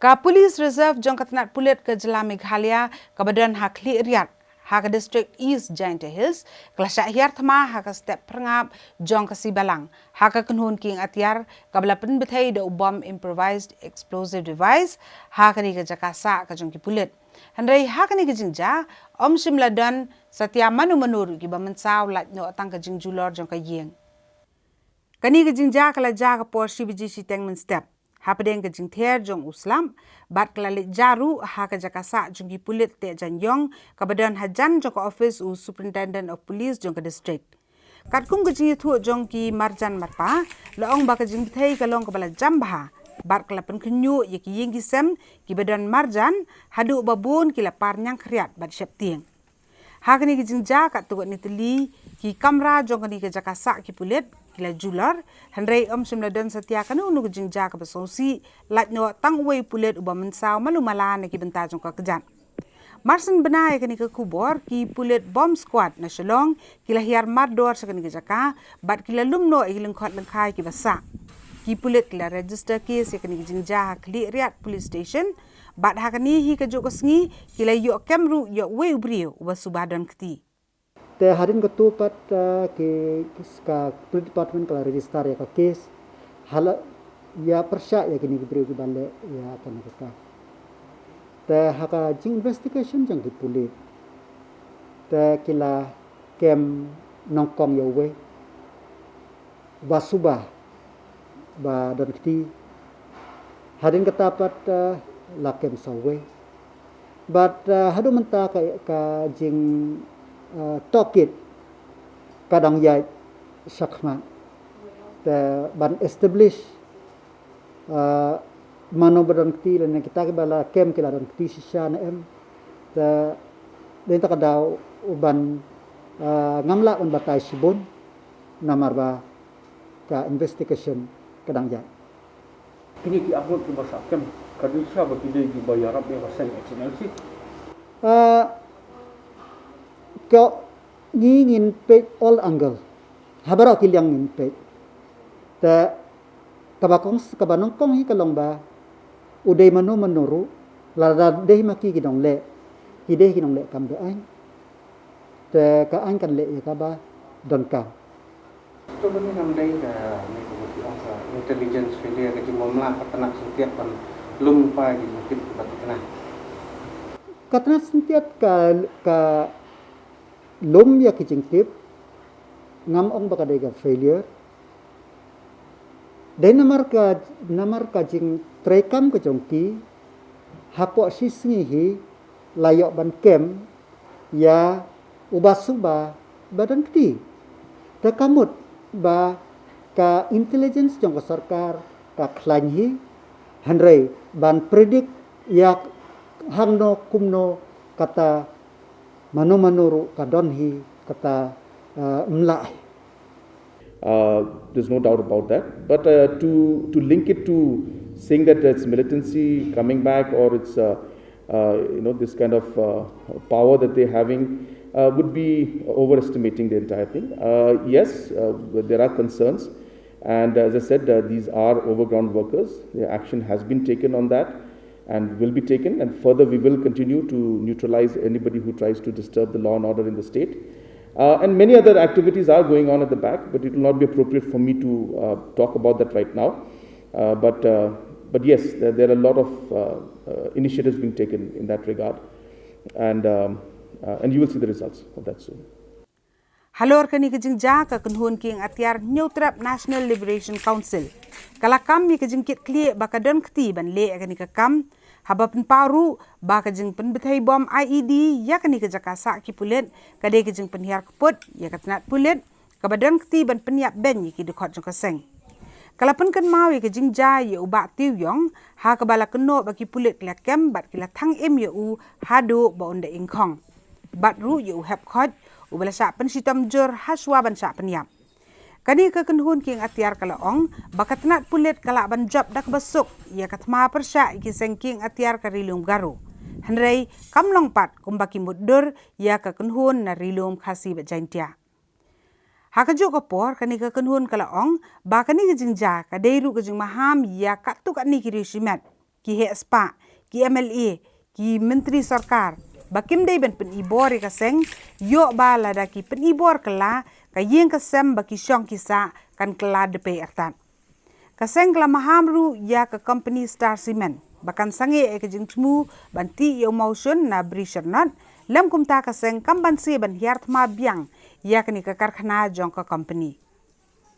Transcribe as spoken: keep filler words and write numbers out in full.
Ka Police Reserve jong ka tnat pulit ka jylla Meghalaya kaba don ha Khliehriat, ha ka district East Jaintia Hills, ka la shah hiar thma ha ka step pyrngap jong ka Sngi Balang, ha ka kynhun kieng atiar kaba la pynbthei da u bom improvised explosive device, ha kane ka jaka sah ka jong ki pulit. Hynrei ha kane ka jingjia, ym shym la don satia mano mano ruh kiba mynsaw, lait noh tang ka jingjulor jong ka ïing. Kane ka jingjia ka la jia ka por shi baje shiteng mynstep, hapdeng ka jingther jong u slap, bad ka la leit jia ruh ha ka jaka sah jong ki pulit Tehjaiñiong, kaba don hajan jong ka office u Superintendent of Police jong ka district. Katkum ka jingïathuh jong ki marjan marpa, la ong ba ka jingbthei ka long kaba la jam bha, bad ka la pynkhynñiuh ïa ki ïing ki sem kiba don marjan, haduh ba bun ki la par ñiangkhriat bad sheptieng. Ha kane ka jingjia, katto katne tylli ki kamra jong kane ka jaka sah ki pulit ki la julor, hynrei ym shym la don satia kano kano ka jingjia kaba sngewsih, lait noh tang uwei u pulit uba mynsaw malu mala na ki bynta jong ka kjat. Marshen bnai ïa kane ka khubor, ki pulit bomb squad na Shillong ki la hiar mardor sha kane ka jaka, bad ki la lum noh ïa ki lyngkhot lyngkhai kiba sah. Ki pulit ki la register case ïa kane ka jingjia ha Khliehriat Police Station, bad ha kane hi kajuh ka sngi ki la ïoh kem ruh ïa uwei u briew uba suba don kti. Te hadien katto pat, eh, ki, ki, ka police department ka la register ïa ka case, ha la ïa pyrshah ïa kine ki briew kiba leh ïa kane ka kam. Te ha ka jing investigation jong ki pulit, te ki la kem nyngkong ïa uwei uba suba ba don kti. Hadien kata pat, eh, la kem sa uwei. Bad, eh, haduh mynta ka, ka jing, eh, tohkit ka dang ïaid shakhmat. Te ban establish, eh, mano ba don kti lane kita kiba la kem ki la don kti shisha ne em. Te dei ta ka daw ban, eh, ngam lah ban batai shibun namar ba ka investigation ka dang ïaid. Kine ki arngut kiba sah kem, ka dei shisha ba ki dei kiba ïarap ïa ka seng H N L C? Ah, ka ngi ngin peit all angle. Ha baroh ki liang ngin peit. Te kaba kong, kaba nyngkong hi ka long ba u dei mano mano ruh, lada dei ma ki ki nongleh, ki dei ki nongleh kam be-aiñ. Te ka aiñ kan leh ïa kaba donkam. To ba ni nang dei ka, ni ka ki ong ka intelligence failure, ka jingmamla ka tnat syntiat ban lum pa ki jingtip ba thikna. Ka tnat syntiat ka, ka lum ïa ki jingtip, ngam ong ba ka dei ka failure. Dei namar ka, namar ka jingtrei kam ka jong ki, hapoh shi sngi hi la ïoh ban kem ïa uba suba ba don kti. Te ka mut ba ka intelligence jong ka sorkar ka khlaiñ hi, hynrei ban predict ïa hangno kumno kata mano mano ruh ka don hi kata, eh, ym lah hi. Uh, there's no doubt about that. But, uh, to, to link it to saying that it's militancy coming back or it's, uh, uh, you know, this kind of, uh, power that they're having, uh, would be overestimating the entire thing. Uh, yes, uh, there are concerns. And as I said, uh, these are overground workers. The action has been taken on that and will be taken. And further, we will continue to neutralize anybody who tries to disturb the law and order in the state. Uh, and many other activities are going on at the back, but it will not be appropriate for me to, uh, talk about that right now. Uh, but, uh, but yes, there, there are a lot of, uh, uh, initiatives being taken in that regard, and, um, uh, and you will see the results of that soon. Halor kane ka jingjia, ka kynhun kieng atiar Hynñiewtrep National Liberation Council ka la kam ïa ka jingkitkhlieh ba ka don kti ban leh ïa kane ka kam, haba pynpaw ruh ba ka jingpynbthei bom I E D ïa kane ka jaka sah ki pulit ka dei ka jingpynhiar kput ïa ka tnat pulit kaba don kti ban pynïap beiñ ïa ki dkhot jong ka seng. Ka la pynkynmaw ïa ka jingjia ïa u Bah Tiew Ïong, ha kaba la kynnoh ba ki pulit ki la kem bad ki la thang im ïa u haduh ba un da ingkhong. Bad ruh ïa u Hep Khoit, uba la shah pynshitom jur ha shuwa ban shah pynïap. Kane ka kynhun kieng atiar ka la ong ba ka tnat pulit ka lah ban jop da kaba suk ïa ka thma pyrshah ïa ki seng kieng atiar ka Ri Lum Garo. Hynrei kam long pat kumba ki mutdur ïa ka kynhun na Ri Lum Khasi bad Jaintia. Ha kajuh ka por, kane ka kynhun ka la ong ba kane ka jingjia ka dei ruh ka jingmaham ïa katto katne ki riew shimet. ki heh spah, ki M L A, ki myntri sorkar ba kim dei ban pynibor ïa ka seng, ïoh ba lada ki pynibor kylla, ka ïing ka sem ba ki shong ki sah kan kylla dpei artat. Ka seng ka la maham ruh ïa ka company Star Cement ba kan sangeh ïa ka jingthmu ban tih ïa u mawshun na Bri Shyrnot, lem kumta ka seng kam banse ban hiar thma biang ïa kane ka karkhana jong ka company.